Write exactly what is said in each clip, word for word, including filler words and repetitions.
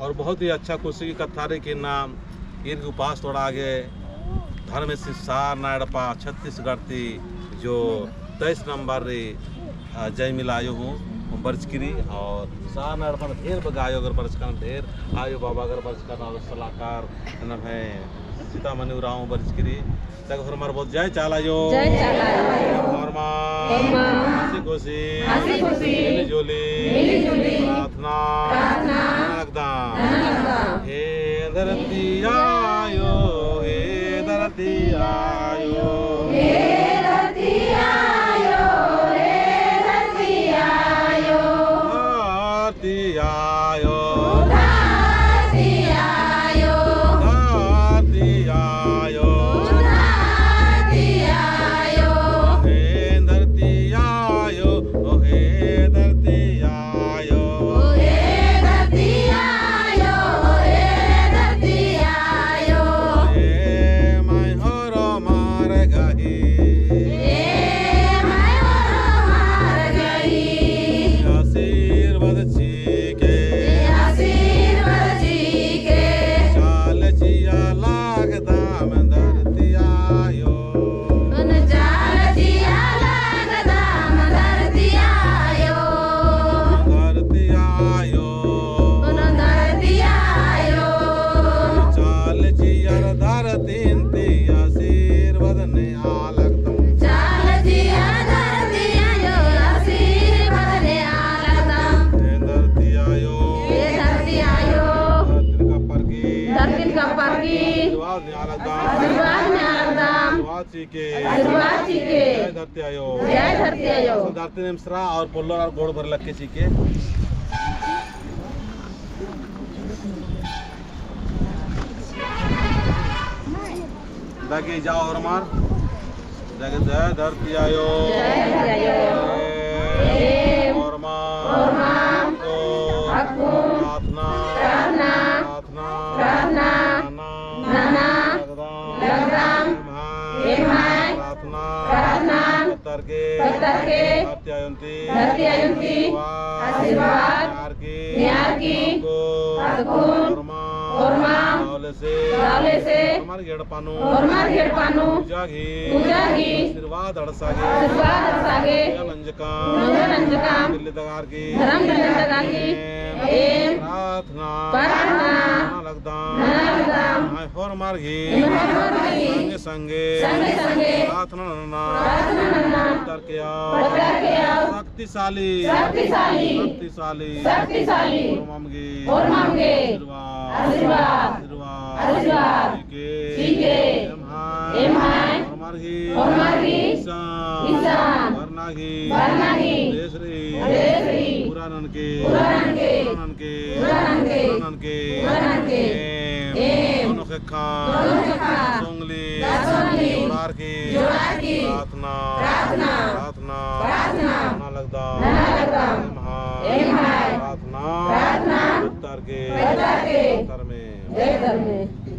और बहुत ही अच्छा खुशी की कत्था रई कि ना ईर गे उपास तोड़ा गे धर्मेस सारना एड़पा छत्तीसगढ़ ती जो तेईस नंबर रई, अ, जयमिला आयो हूँ बरचकी रई और सारना एड़पा ढेर बग्गे आयो गर बरचकन, ढेर आयो बाबा गर बरचकन और सलाहकार नम्है सीतामणि उराँव बरचकी रई। तक होरमर बहुत जय चाला आयो। जय चाला आयो। होरमा। होरमा। हँसी खुशी। हँसी खुशी। मिली जुली। मिली जुली। प्रार्थना। प्रार्थना। नना लगदम। नना लगदम। हे धरती आयो, हे धरती आयो। हे धरती आयो, हे धरती आयो। धरती आयो। धरती आयो। धरती आयो। धरती आयो। हे धरती आयो, ओ हे धरती आयो। ओ हे धरती आयो, ओ हे धरती आयो। एम्है होरमर गही। एम्है होरमर गही। आशीर्वाद चिके। आशीर्वाद चिके। चाला चिआ लगदम धरती आयो। चाला चिआ लगदम धरती आयो। धरती आयो। धरती आयो। चाला चिआ धरती ती आशीर्वाद नेआ लगदम। चाला चिआ धरती आयो, आशीर्वाद नेआ लगदम। हे धरती आयो। हे धरती आयो। धरती का परकी। धरती का परकी। आशीर्वाद नेआ लगदम। आशीर्वाद नेआ लगदम। आशीर्वाद चिके। आशीर्वाद चिके। जय धरती आयो। जय धरती आयो। धरती नेम सरा और पोल्लोर और गोड़ भर लग के चिके। दागे जाओ होरमर। दागे जय धरती आयो। जय धरती आयो। एम होरमा। होरमा। अक्कुन। अक्कुन। प्रार्थना। प्रार्थना। प्रार्थना। प्रार्थना। नना। नना। लगदम। लगदम। एम्है। एम्है। प्रार्थना। प्रार्थना। पत्तर के। पत्तर के। धरती आयो ती। धरती आयो ती। आशीर्वाद। आशीर्वाद। नेआर की। नेआर की। अक्कुन। अक्कुन। होरमा। होरमा। दवले से। दवले से। होरमर गे एड़पा नू। होरमर गे एड़पा नू। पूजा गही। पूजा गही। आशीर्वाद अंड़सा गे। आशीर्वाद अंड़सा गे। पूजा नंजकम। पूजा नंजकम। दिल्ली दगार की। धरम दिल्ली दगार की। एम। एम। प्रार्थना। प्रार्थना। नना लगदम। नना लगदम। एम्है होरमर गही। एम्है होरमर गही। संगे संगे। संगे संगे। प्रार्थना नना। प्रार्थना नना। पत्तर के आयो। पत्तर के आयो। शक्तिशाली। शक्तिशाली। शक्तिशाली। शक्तिशाली। होरमर गे। होरमर गे। आशीर्वाद। आशीर्वाद। आशीर्वाद। आशीर्वाद। चिके। चिके। एम्है। एम्है। होरमर गही। होरमर गही। इसन। इसन। बरना गही। बरना गही। उद्देश्य रई। उद्देश्य रई। पूरा ननके। पूरा ननके। पूरा ननके। पूरा ननके। पूरा ननके। पूरा ननके। एम। एम। दोनों ख़ेक्खन। दोनों ख़ेक्खन। सोंगली। सोंगली। जोड़ार की। जोड़ार की। प्रार्थना। प्रार्थना। प्रार्थना। प्रार्थना। नना लगदम। नना लगदम। एम्है। एम्है। प्रार्थना। प्रार्थना। पत्तर के। पत्तर के। पत्तर में। पत्तर में।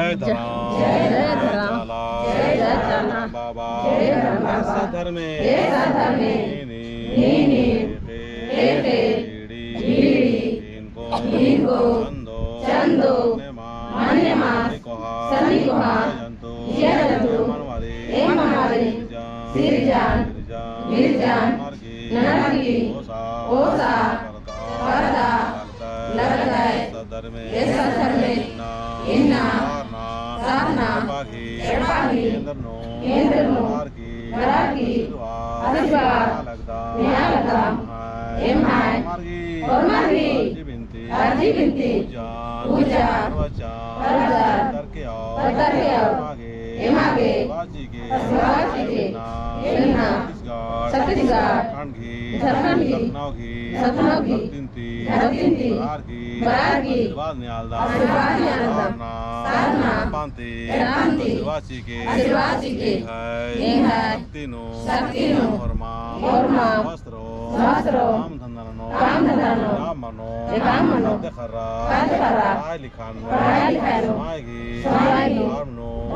जय धरम। जय धरम। जय चाला। जय चाला। बाबा। जय बाबा। ए सत धर्मे। ए सत धर्मे। नीनी। नीनी। एके। एके। बीड़ी। बीड़ी। इनको। इनको। चंदो। चंदो। मन्ने मा। मन्ने मा। सन्नी कोहा। सन्नी कोहा। जिया जंतु। जिया जंतु। एम्हन बारी। एम्हन बारी। सिरजन। सिरजन। बिरजन। बिरजन। ननर गही। ननर गही। ओसा। ओसा। परदा। परदा। लगदय। लगदय। ए सत धर्मे। ए सत धर्मे। इन्ना। इन्ना। सारना। सारना। एड़पा गही। एड़पा गही। केंद्र नू। केंद्र नू। बरअर की। बरअर की। आशीर्वाद। आशीर्वाद। नेआ लगदम। नेआ लगदम। एम्है। एम्है। होरमर गही। होरमर गही। अर्जी बिनती। अर्जी बिनती। पूजन। पूजन। प्रवचन। प्रवचन। करके और। करके और। एमा गे। एमा गे। आशीर्वाद चिके। आशीर्वाद चिके। इन्ना। इन्ना। छत्तीसगढ़। छत्तीसगढ़। झारखंड गही। झारखंड गही। लखनऊ गही। लखनऊ गही। भक्तिन ती। भक्तिन ती। बरअर की। बरअर की। आशीर्वाद नेआ लगदम। आशीर्वाद नेआ लगदम। सारना। सारना। एड़पा ती। एड़पा ती। आशीर्वाद चिके। आशीर्वाद चिके। एंग्है। एंग्है। शक्ति नू। शक्ति नू। होरमर। होरमर। स्वस्थ रओ। स्वस्थ रओ। काम धंधा ननोर। काम धंधा ननोर। काम मनो। काम मनो। ख़द्द ख़र्रा। ख़द्द ख़र्रा। पढ़ाई लिखाई नू। पढ़ाई लिखाई नू। समय गही। समय गही। काम नू।